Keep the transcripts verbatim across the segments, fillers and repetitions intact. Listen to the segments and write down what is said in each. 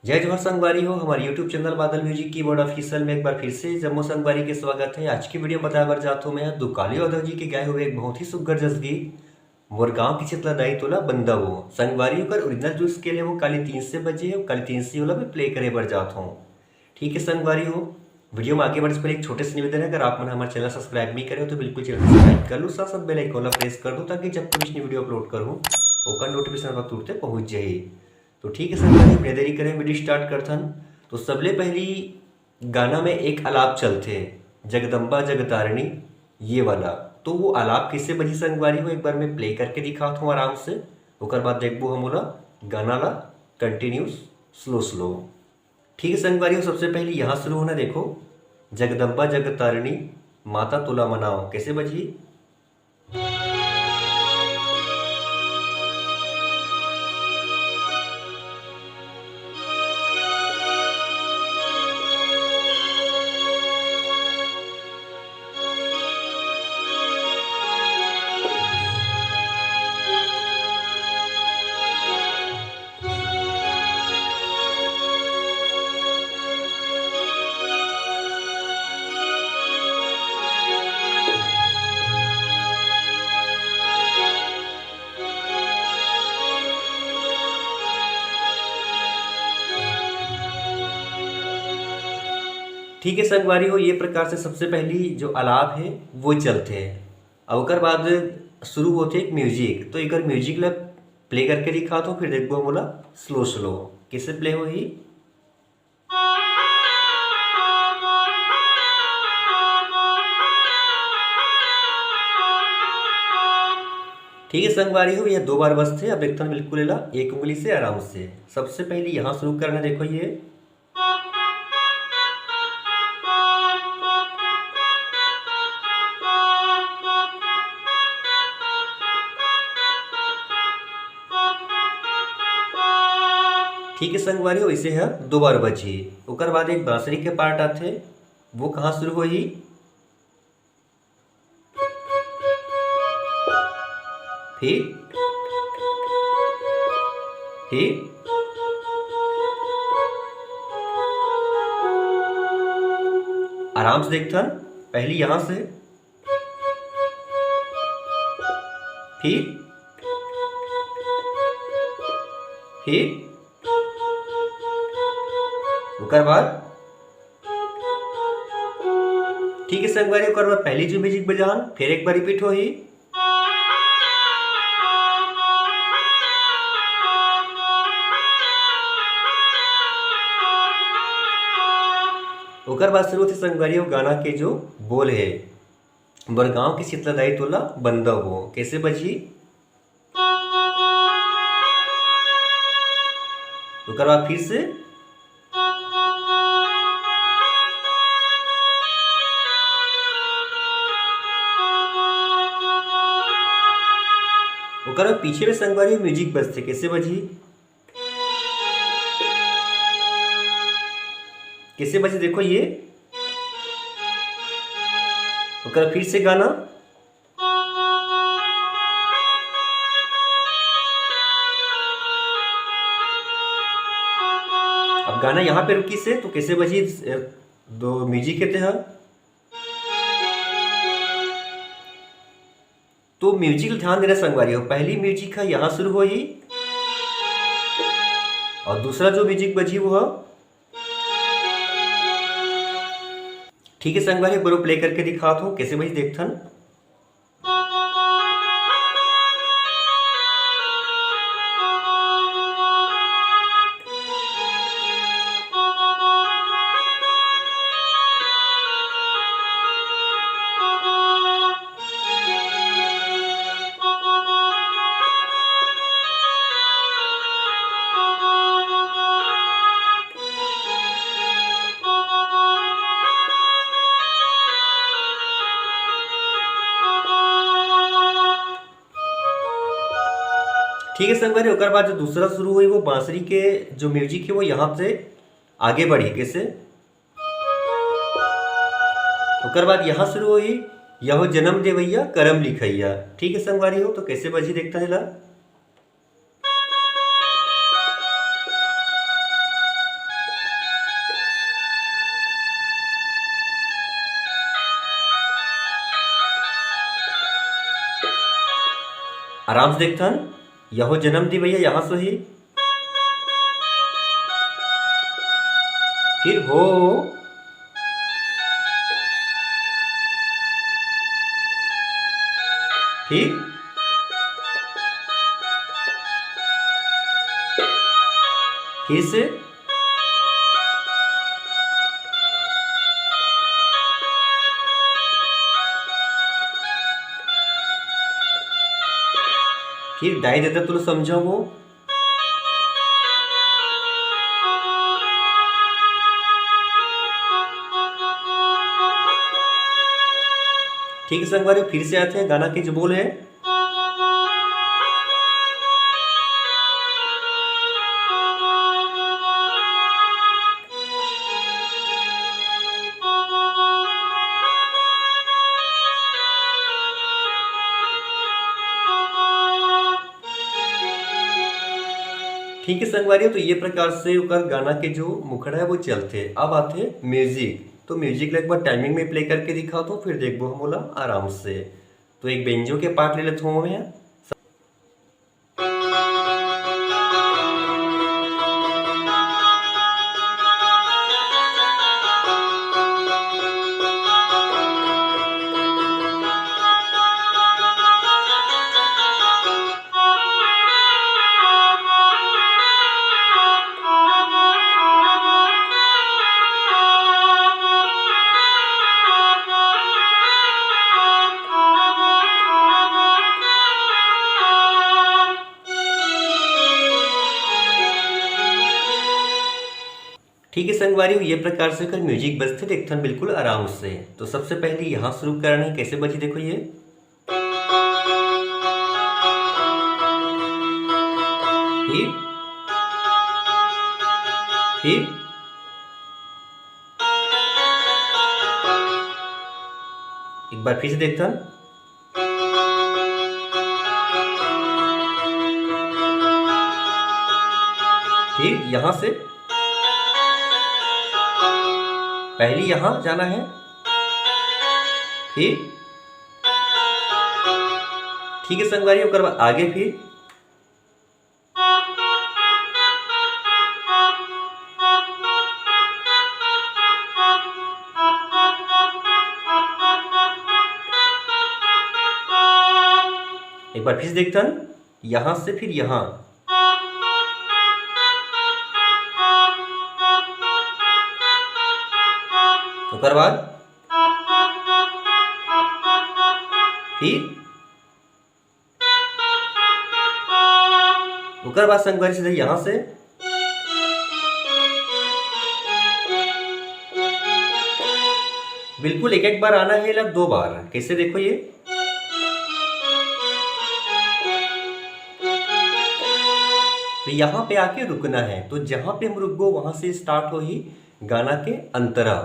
जय जोहार संगवारी हो, हमारे YouTube चैनल बादल म्यूजिक कीबोर्ड ऑफिशियल में एक बार फिर से जम्मो संगवारी के स्वागत है। आज की वीडियो में बताए बर जात हूँ मैं दुकालू यादव जी के गाए हुए एक बहुत ही सुग्घर जस गीत मोर गांव के छितला दाई तोला बंदा वो। संगवारी, ओकर ओरिजिनल जो स्केल है वो काली तीन से बजे है, काली तीन से वाला मैं प्ले करे बर जात हूँ। ठीक है संगवारी हो, वीडियो में आगे बढ़े से पहले एक छोटे से निवेदन है, अगर आप मन हमारे चैनल सब्सक्राइब नहीं करे हो तो बिल्कुल चैनल सब्सक्राइब कर लो, साथ साथ बेल आइकन ला प्रेस कर दो, ताकि जब भी कुछ नई वीडियो अपलोड करूँ ओकर नोटिफिकेशन आप तुरते पहुँच जाए। तो ठीक है संगवारी, बिना देरी करे वीडियो स्टार्ट करथन। तो सबले पहली गाना में एक आलाप चलथे, जगदम्बा जगतारिणी, ये वाला। तो वो आलाप कैसे बजी संगवारी हो, एक बार मैं प्ले करके दिखात हूँ आराम से, ओकर बाद देखबो हम ओला, गाना ला कंटिन्यूस स्लो स्लो। ठीक है संगवारी हो, सबसे पहले यहाँ शुरू होना, देखो, जगदम्बा जगतारिणी, माता तोला मनाओ, कैसे बजी। ठीक है संगवारी हो, ये प्रकार से सबसे पहली जो आलाप है वो चलथे। अब ओकर बाद शुरू होथे एक म्यूजिक, तो एकर म्यूजिक ला प्ले करके दिखात हूँ, फिर देखबो हम ओला स्लो स्लो कैसे प्ले होही। ठीक है संगवारी हो, ये दो बार बजथे। अब देखथन बिल्कुल एला एक उंगली से आराम से। सबसे पहले यहाँ शुरू करना, देखो ये। ठीक है संगवारी हो, इसे ह दो बार बजही। ओकर बाद एक बांसुरी के पार्ट आथे, वो कहाँ शुरू होही? फिर, फिर आराम से देखथन, पहली यहाँ से, फिर, फिर ओकर बाद ठीक है संगवारी, ओकर बाद पहली जो म्यूजिक बजान, फिर एक बार रिपीट होही। ओकर बाद शुरू होथे संगवारी, वो गाना के जो बोल है, "मोर गांव के शीतला दाई तोला बंदा वो", कैसे बजही? ओकर बाद फिर से। ओकर बाद पीछे में संगवारी म्यूजिक बजथे, कैसे बजही? कैसे बजे देखो ये। ओकर बाद फिर से गाना। अब गाना यहाँ पे रुकी से तो कैसे बजी, अ, दो म्यूजिक के तेहा। तो म्यूजिक ध्यान देना संगवारी हो, पहली म्यूजिक है यहाँ शुरू होही और दूसरा जो म्यूजिक बजी वो है। ठीक है संगवारी, एक बार प्ले करके दिखात हूँ कैसे बजी, देखथन। ठीक है संगवारी, ओकर बाद जो दूसरा शुरू हुई वो बांसुरी के जो म्यूजिक है वो यहाँ से आगे बढ़ी कैसे। ओकर बाद यहाँ शुरू हुई, यहो जन्म देवैया, करम लिखैया। ठीक है संगवारी हो, तो कैसे बजी देखता है ला। आराम से देखथन, यहो जन्म देवैया, यहाँ से ही फिर हो, फिर, फिर से, फिर दाई देता तुला समझाऊं वो। ठीक है संगवारी, फिर से आते हैं गाना के जो बोल है। ठीक है संगवारी, तो ये प्रकार से ओकर गाना के जो मुखड़ा है वो चलथे। अब आथे म्यूजिक, तो म्यूजिक ला एक बार टाइमिंग में प्ले करके दिखाथों, फिर देखबो हम ओला आराम से। तो एक बेंजो के पार्ट ले लेथों मैं। ठीक है संगवारी, ये प्रकार से ओकर म्यूजिक बजथे, देखथन बिल्कुल आराम से। तो सबसे पहले यहाँ शुरू करना है, कैसे बजी देखो ये। फिर, फिर एक बार फिर से देखथन। फिर यहाँ से पहली यहाँ जाना है, फिर ठीक है संगवारी, ओकर बाद आगे फिर एक बार फिर से देखथन, यहाँ से फिर यहाँ। ओकर बाद फिर ओकर बाद संगवारी सीधा यहाँ से बिल्कुल एक एक बार आना है, एला दो बार। कैसे देखो ये, तो यहाँ पे आके रुकना है। तो जहाँ पे हम रुकबो वहाँ से स्टार्ट होही गाना के अंतरा।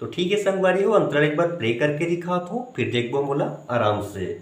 तो ठीक है संगवारी हो, अंतरा एक बार प्ले करके दिखाथों, फिर देखबो हम ओला आराम से।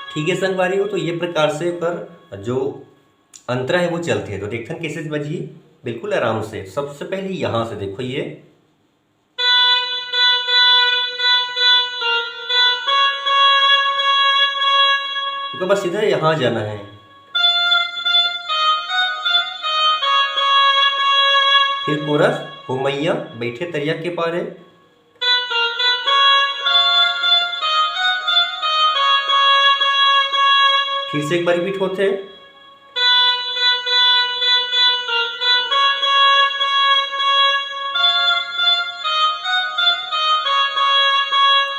ठीक है संगवारी हो, तो ये प्रकार से ओकर जो अंतरा है वो चलथे। तो देखथन कैसे बजही, बिल्कुल आराम से। सबसे पहले यहाँ से देखो ये, ओकर बाद सीधा यहाँ जाना है। फिर कोरस, हो मैया बैठे तरिया के पारे। फिर से एक बार रिपीट होथे।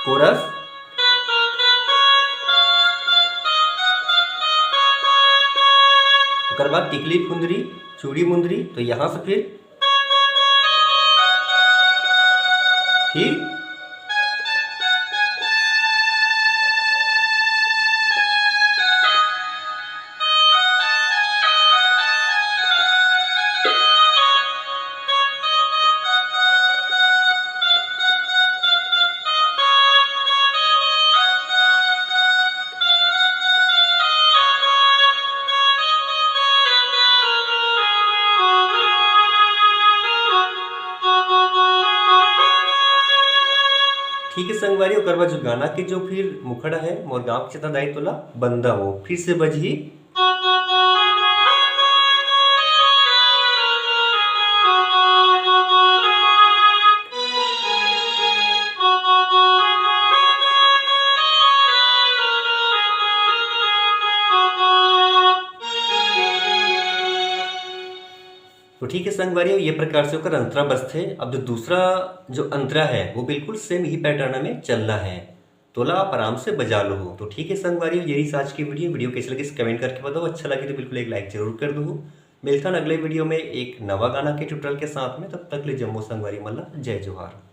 कोरस, ओकर बाद टिकली फुंदरी, चूड़ी मुंदरी, तो यहाँ से फिर फिर ठीक है संगवारी, ओकर बाद जो गाना के जो फिर मुखड़ा है, मोर गाँव के चेतना दाई तोला बंदा हो, फिर से बजही। तो ठीक है संगवारी, ये प्रकार से ओकर अंतरा बजथे। अब जो दूसरा जो अंतरा है, वो बिल्कुल सेम ही पैटर्न में चलना है। तोला आप आराम से बजा लो हो। तो ठीक है संगवारी, ये रही आज की वीडियो। वीडियो कैसे लगिस कमेंट करके बताओ, अच्छा लगे तो बिल्कुल एक लाइक जरूर कर दो। मिलथन अगले वीडियो में एक नवा गाना के ट्यूटोरियल के साथ में। तब तक ले जम्मो संगवारी मन ला जय जोहार।